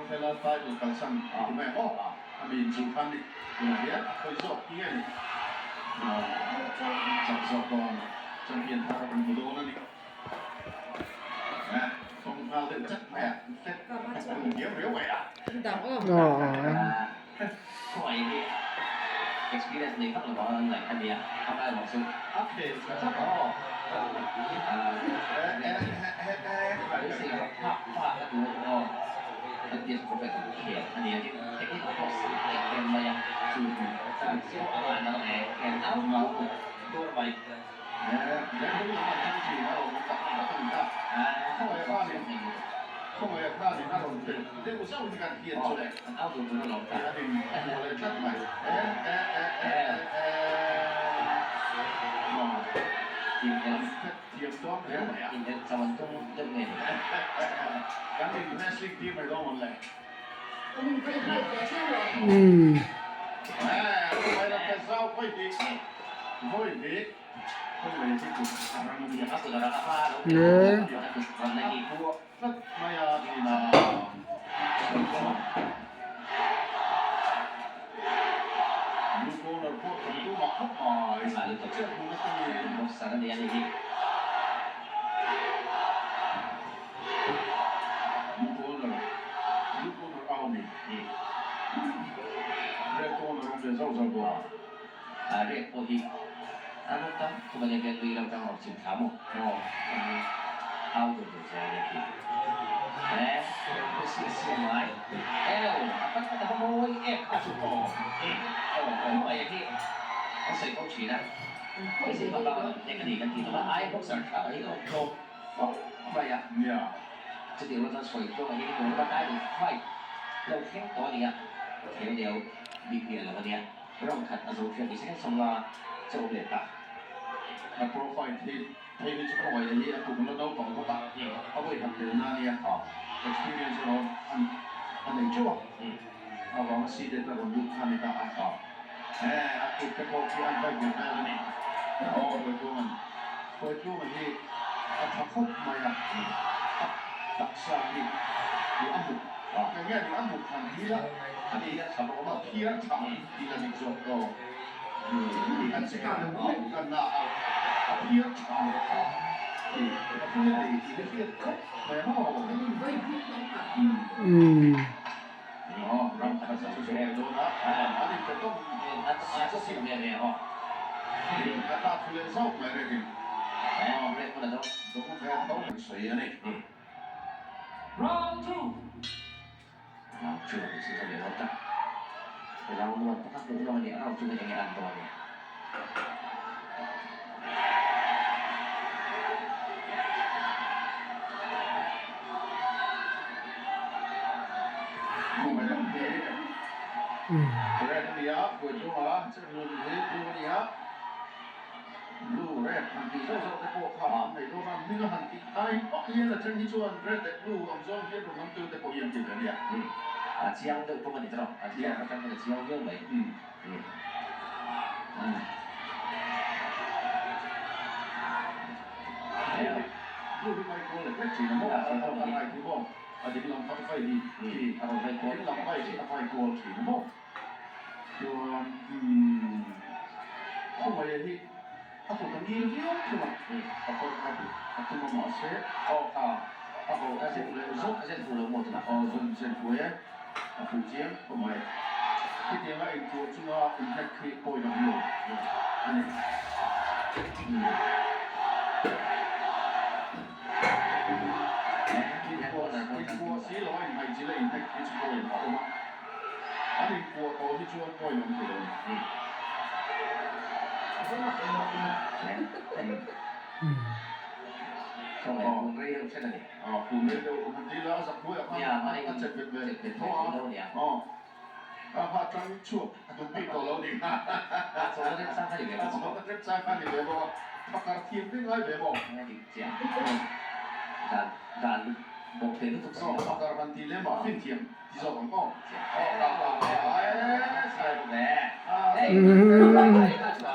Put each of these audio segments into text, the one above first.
Ruamfela title kalsan i ti mai ang aw. A mi inchuh khan ni tunah hian a khawi zawk hi nge ni chak zawk dawn champion thar kan hmu dawn a ni. Tawng nghal deuh chat mai a, fet a ni diau riau mai a.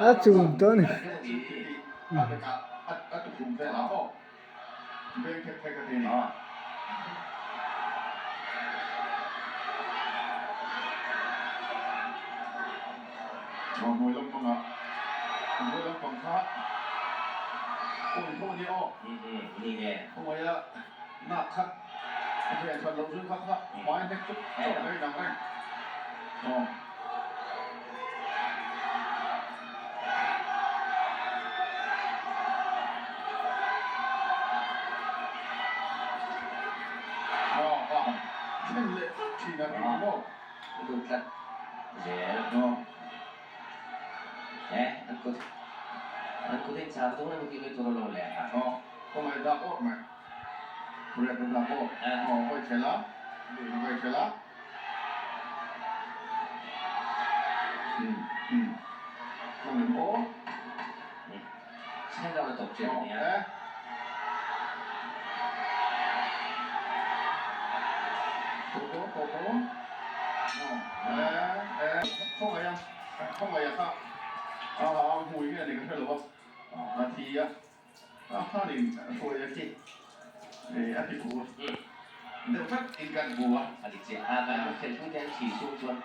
A chum tawh a ni. Aw hnuai lampanga hnuai lampang kha aw in pawh a nia aw. Khawngaih a nak kha a ven that loh zui kha kha hmai hnek chuk chuk mai inang reng aw. Aw kha then leh tlat thin a ni maw. Lut tlat zel. E an kut an kut in chak dawn emaw tih mai tur a lo leh a. Aw khawngaih dak awk mai. Riak in dak awk. Aw hawi thel a, hawi thel a. Umm umm khawngaih aw. Second round a tawp chiah a nia. A dik chiah a, kan khelh hnu te an thi chhung chuan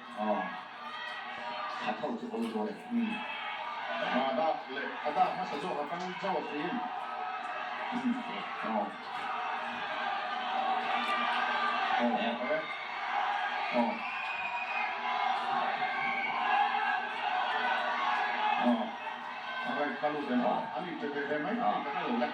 khat ho chu awl dawn a ni. A dak leh a dak hmasa zawk atang chauh a thin. Aw. Aw e. Aw. Aw. A right kha lut em aw. An inpe ve ve mai thei ka hre lo le.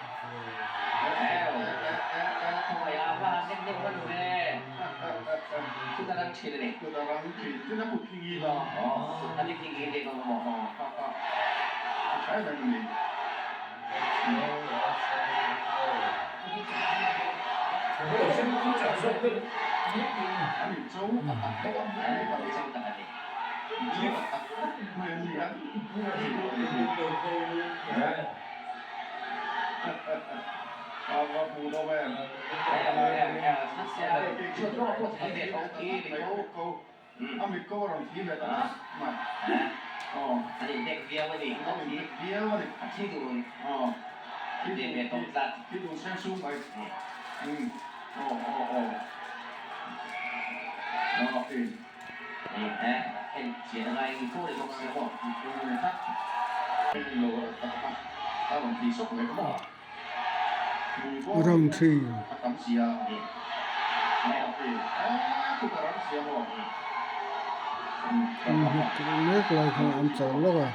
Round 3. An hnawk mek lai khan an chawl lawk a.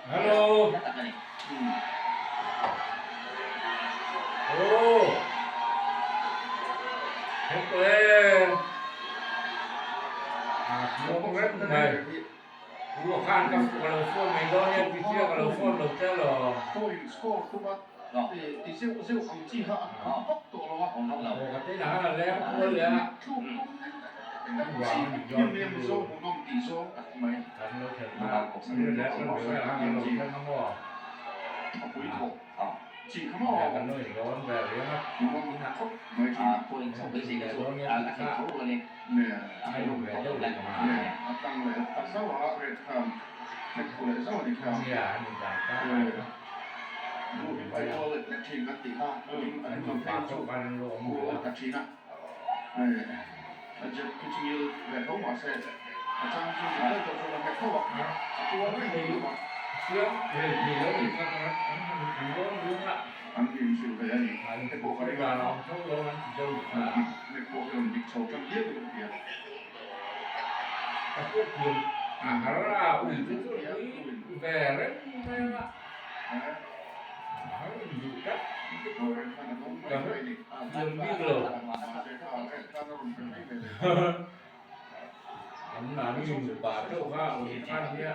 Hello. Oh. Khan ka lo phone mai dawn nia, Pitia ka lo phone lo che lo. Ti zeuh zeuh ang chi kha a awm vak tawh lo a. Awm vak lo. Thluk tum chi vek hi nia Mizo hmuhnawm tih zawng tak mai. A pui thawh chi kha maw? Hmuhnawm khawp mai thin. Nia, a tang leh ta zauh a, red khan hnek phu leh zauh a ni kha. Duh hi pai kual lek lek thin kan tih kha an inlam phei chu kual ta thin a. A jet khi chu ngil ve tho mah se a chang chu dik deuh deuh chuan a hnek tho a, a kual reng mai lo a. An inhrilh ve a ni. Hei pawh ka ring a, hnek pawh hi rawn dik chho tan diak in ka hria.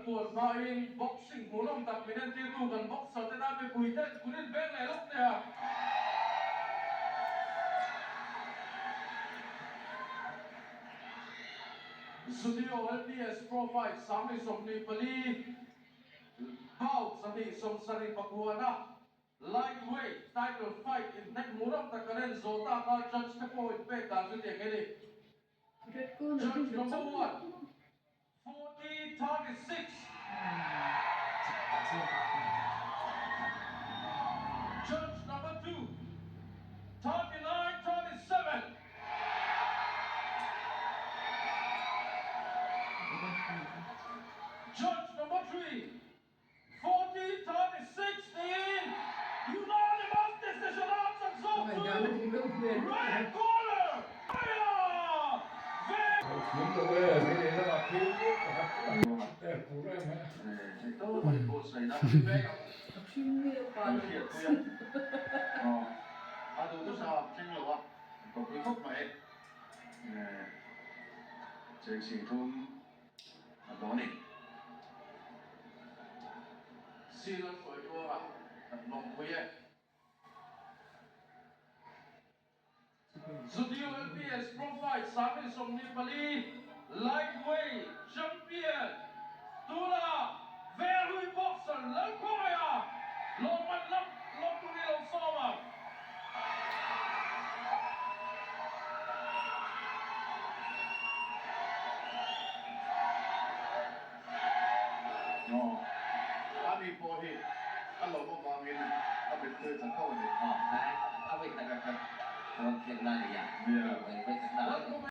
Tuan hmain boxing hmuhnawm tak min entirtu kan boxer te tan mipui ten kun in veng leh lawk teh a. Zudio LPS Pro Fight 24 bout 274 na Lightweight title fight inhnek hmuhnawm tak kan en zawh tak a, judge te pawh inpek dan chu tiang hi a ni. Judge number one, 40-36. Judge number two, 39-37. Judge number three, 40-36 in unanimous decision out and so to red corner, Fire! Sir Hruaituanga kan lawmpui e. Zudio LPS Pro Fight 24 Lightweight Champion tuna Velhui Boxer Lalkhuaia lawmman lam lawm tur hi lo sawm ang. Ani pawh hi a lawm avangin a mittui tla tho a ni.